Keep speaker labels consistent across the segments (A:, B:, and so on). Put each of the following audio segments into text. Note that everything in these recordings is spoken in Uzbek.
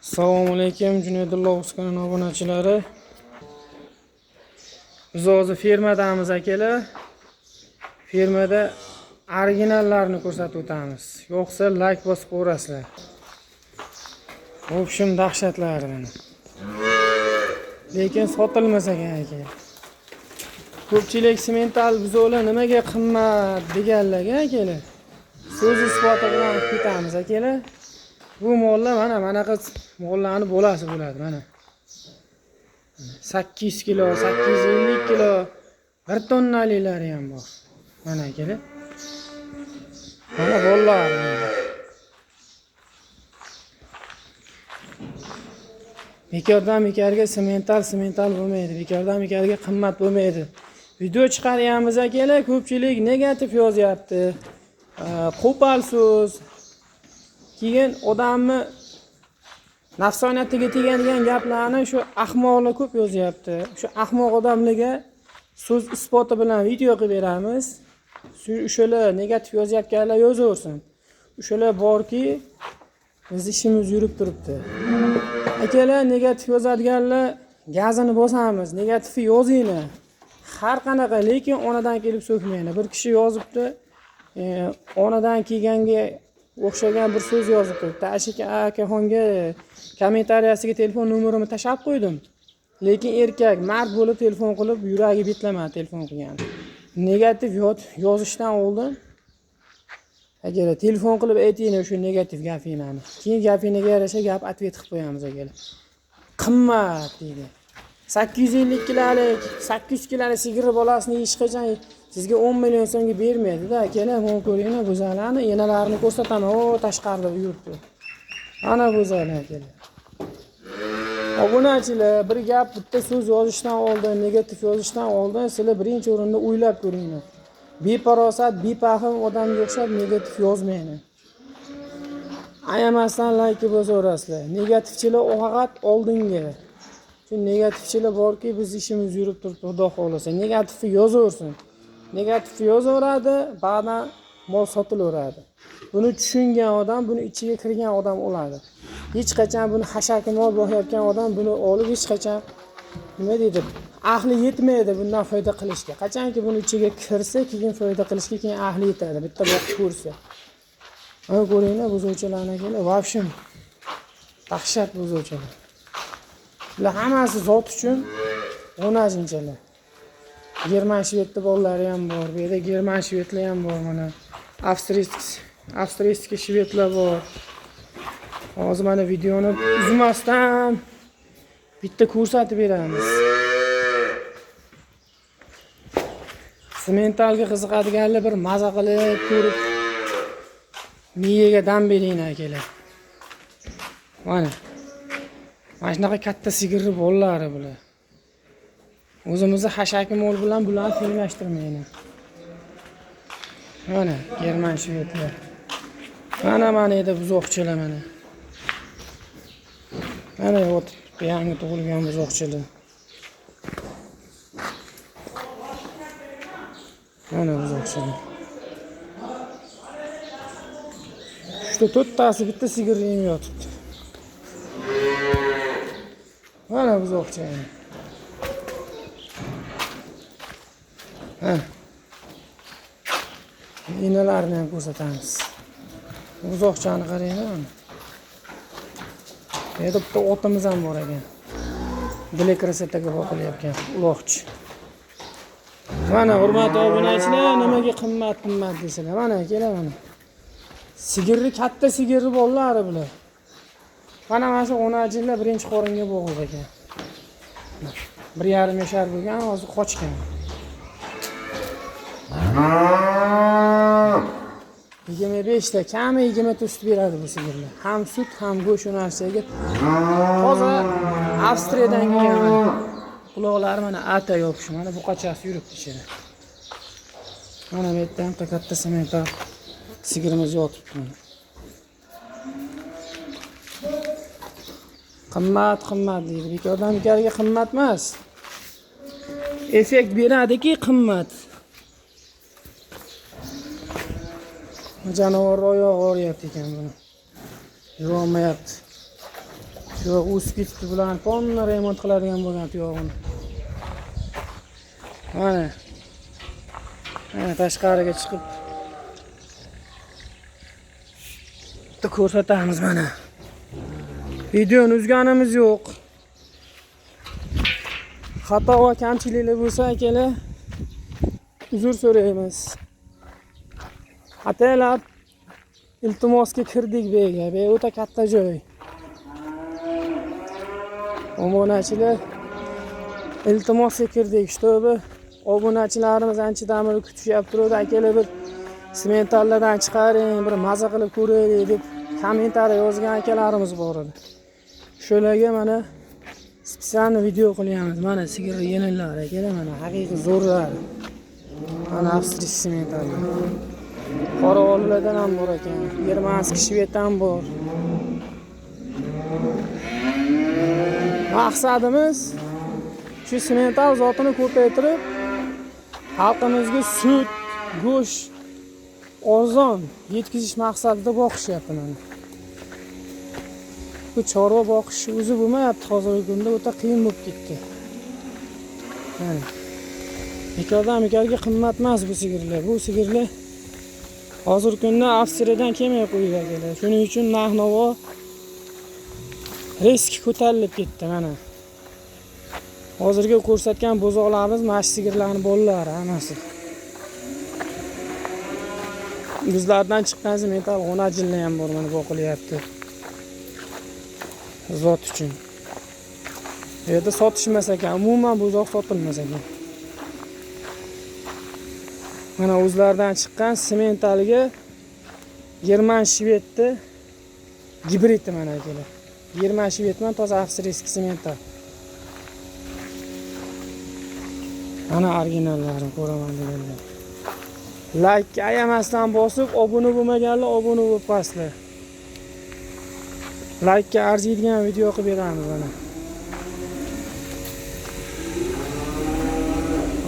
A: Assalomu alaykum, Junaydulloh kanali obunachilari. Biz hozir fermadamiz, akalar. Fermada originallarni ko'rsatib o'tamiz. Yo'qsa like bosib qo'yasizlar. В общем, dahshatlari mana. Lekin sotilmas ekan, aka. Ko'pchilik semental buzovlar nimaga qimmat deganlarga, akalar, so'z isboti bilan ketamiz, akalar. Bu mollar mana manaqa mollarni bolasi bo'ladi mana. 800 kilo, 850 kilo, 1 tonnaliklari ham bor. Mana, akalar. Mana bolalar. Bekordan bekorga semental semental bo'lmaydi. Bekordan bekorga qimmat bo'lmaydi. Video chiqaryapmiz, akalar, ko'pchilik negativ yozyapti. Qo'pol so'z. Keyin odamni nafsoniyatiga tegadigan gaplarni shu ahmoqlar ko'p yozyapti. Shu ahmoq odamlarga so'z isboti bilan video qilib beramiz. O'shalar negativ yozayotganlar yozaversin. O'shalar borki, biz ishimiz yurib turibdi. Akalar, negativ yozadiganlar gazini bosamiz, negativni yozinglar. Har qanaqa, lekin onadan kelib so'kmanglar. Bir kishi yozibdi, onadan kelganga o'xshagan bir so'z yozib qo'yibdi. Ashik akaxonga kommentariyasiga telefon nomerimni tashlab qo'ydim. Lekin erkak mard bo'lib telefon qilib, yuragi betlamadi telefon qilgan. Negativ yozishdan oldin akalar telefon qilib aytinglar shu negativ gapinglarni. Keyin gapinglarga yarasha gap ответ qilib qo'yamiz, akalar. Qimmat deydi. 850 kilolik, 800 kilolik sigir bolasini hech qachon sizga 10 million so'mga bermaydi-da, akalar. Mana ko'ringlar bo'zalarni, enalarini ko'rsataman. O, tashqarida yuribdi. Ana bo'zalar, akalar. Obunachilar, bir gap, bitta so'z yozishdan oldin, negativ yozishdan oldin sizlar birinchi o'rinda o'ylab ko'ringlar. Befarosat, befahm odamga o'xshab negativ yozmanglar. Ayamasdan like bosaverasizlar. Negativchilar faqat oldinga. Shu negativchilar borki, biz ishimiz yurib turibdi, Xudo xohlasa. Negativni yozaversin. Negativni yozaveradi, ba'dan mol sotilaveradi. Buni tushungan odam, buni ichiga kirgan odam oladi. Hech qachon buni hashaki mol boqayotgan odam buni olib hech qachon nima deydi, ahli yetmaydi bundan foyda qilishga. Qachonki buni ichiga kirsa, keyin foyda qilishga keyin ahli yetadi. Bitta boqib ko'rsa. Mana ko'ringlar buzuvchilarni, akalar, в общем, dahshat buzuvchilar. Bular hammasi zot uchun o'najinchalar. German shvedni bolalari ham bor. Bu yerda german shvedlar ham bor mana. Avstriyskiy shvedlar bor. Hozir mana videoni uzmasdan bitta ko'rsatib beramiz. Sementalga qiziqadiganlar bir maza qilib ko'rib miyaga dam beringlar, akalar. Mana. Mana shunaqa katta sigirli bolalari bular. O'zimizni hashaki mol bilan bularni tenglashtirmaydi. Mana german shvedlar. Mana mana edi buzoqchilar mana. Mana yotibdi yangi tug'ilgan buzoqchilar. Mana buzoqchilar. Uchta to'rttasi bitta sigirni yem yotibdi. Mana buzoqcha. Ha. Enalarini ham ko'rsatamiz. Buzoqchani qaranglar mana. Bu yerda bitta otimiz ham bor ekan. Dilekrasetaga boqilayotgan uloqchi. Mana hurmatli obunachilar, nimaga qimmat qimmat desalar, mana akalar mana. Sigirni, katta sigirni bolalari bular. Mana mana shu onajinlar birinchi qoringa bo'g'iq ekan. 1,5 yashar bo'lgan, hozir qochgan. 25 ta, kami 20 ta sut beradi bu sigirlar. Ham sut, ham go'sht narsaga. Toza Avstriyadan kelgan mana. Quloqlari mana ata yopish, mana buqachasi yuribdi ichida. Mana bu yerda ham katta semental sigirimiz yotibdi mana. Qimmat qimmat deydi. Bekordan bekorga qimmat emas. Effekt beradiki qimmat. Jonivorni oyog'i og'riyapti ekan buni. Yurolmayapti. Tuyoq o'sib ketibdi, bularni polni remont qiladigan bo'lgan tuyog'ini. Mana. Mana tashqariga chiqib bitta ko'rsatamiz mana. Videoni uzganimiz yo'q. Xato va kamchiliklar bo'lsa akalar uzr so'raymiz. Ataylab iltimosga kirdik bu yerga. Bu o'ta katta joy. Obunachilar iltimosga kirdik. Shtobi obunachilarimiz anchadan beri kutishyapti turadi. Akalar bir sementallardan chiqaring, bir maza qilib ko'raylik deb kommentariy yozgan akalarimiz bor edi. Shularga mana специально video qilyapmiz. Mana sigir yelinlar akalar, mana haqiqiy zo'rlari. Mana avstriya sementallar. Qorovullardan ham bor ekan, germanskiy shved ham bor. Maqsadimiz shu semental zotini ko'paytirib, xalqimizga sut, go'sht arzon yetkazish maqsadida boqishyapti mana. Bu chorva boqish o'zi bo'lmayapti hozirgi kunda, o'ta qiyin bo'lib ketdi. Mana. Bekordan bekorga qimmat emas bu sigirlar. Bu sigirlar hozirgi kunda Avstriyadan kelmay qo'ydi akalar. Shuning uchun narx-navo risk ko'tarilib ketdi mana. Hozirgi ko'rsatgan buzoqlarimiz mana shu sigirlarning bolalari hammasi. Bizlardan chiqqan semental g'onajinlar ham bor mana boqilyapti. Zot uchun. Bu yerda sotishmas ekan, umuman buzoq sotilmas ekan. Mana o'zlaridan chiqqan sementalga german shvedni gibridi mana akalar. German shved bilan toza avstriyskiy semental. Mana originallarini ko'raman deganlar. Like ayamasdan bosib, obuna bo'lmaganlar obuna bo'lib qo'yasizlar. Like'ga arziydigan video qilib beramiz mana.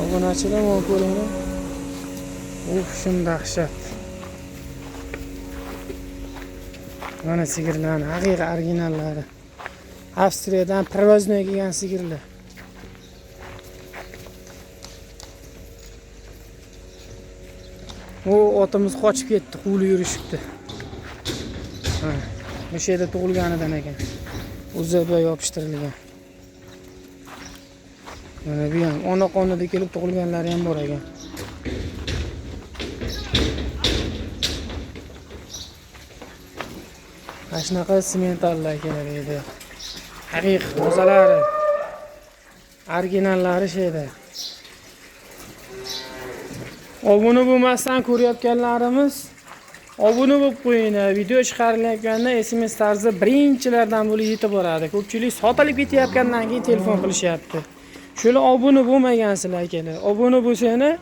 A: Obunachilar mana ko'ringlar. Uf, shum dahshat. Mana sigirlarning haqiqiy originallari. Avstriyadan привозной kelgan sigirlar. U otimiz qochib ketdi, quvlab yurishibdi. Ha, o'sha yerda tug'ilganidan ekan. UZB yopishtirilgan. Mana bu ham ona qonida kelib tug'ilganlari ham bor ekan. Mana shunaqa sementallar keladi edi. Haqiqiy tozalari, originallari shu yerda. Obuna bo'lmasdan ko'rayotganlarimiz obuna bo'lib qo'yinglar. Video chiqarilayotganda SMS tarzida birinchilardan bo'lib yetib boradi. Ko'pchilik sotilib ketayotgandan keyin telefon qilishyapti. Shular obuna bo'lmagansizlar akalar. Obuna bo'lsanglar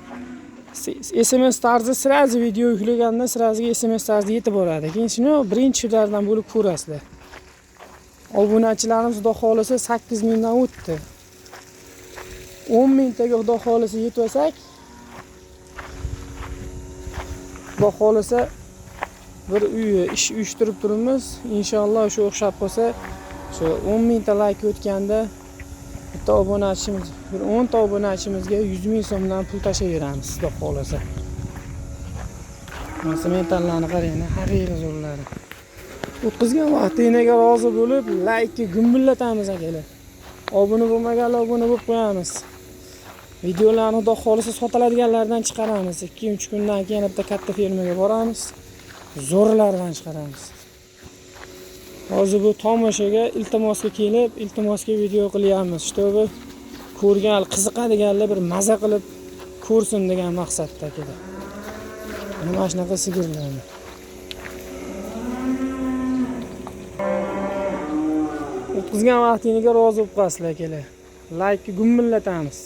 A: SMS tarzida sразу video yuklaganda sразу SMS tarzida yetib boradi. Keyin shuni birinchilardan bo'lib ko'rasizlar. Obunachilarimiz xudo xolasa 8000 dan o'tdi. 10 mingtaga xudo xolasa yetib olsak, xudo xolasa bir uy ish uyushtirib turibmiz. Inshaalloh shu o'xshab qolsa, shu 10 mingta like o'tganda bitta obunachimiz, bir 10 ta obunachimizga 100 ming so'mdan pul tashlayveramiz, xudo xolasa. Mana sementallarni qarang, haqiqiy zo'rlari. O'tkazgan vaqtingizga rozi bo'lib, like-ni gumbillatamiz akalar. Obuna bo'lmaganlar obuna bo'lib qo'yamiz. Videolarni xudo xolasa sotiladiganlardan chiqaramiz. 2-3 kundan keyin bitta katta fermaga boramiz. Zo'rlardan chiqaramiz. Hozir bu tomoshaga iltimosga kelib, iltimosga video qilyapmiz. Shtobi ko'rgan, qiziqadiganlar bir maza qilib ko'rsin degan maqsadda akalar. Mana shunaqa sigirlarni. O'tkazgan vaqtingizga rozi bo'lib qolasizlar akalar. Like-ni gumbillatamiz.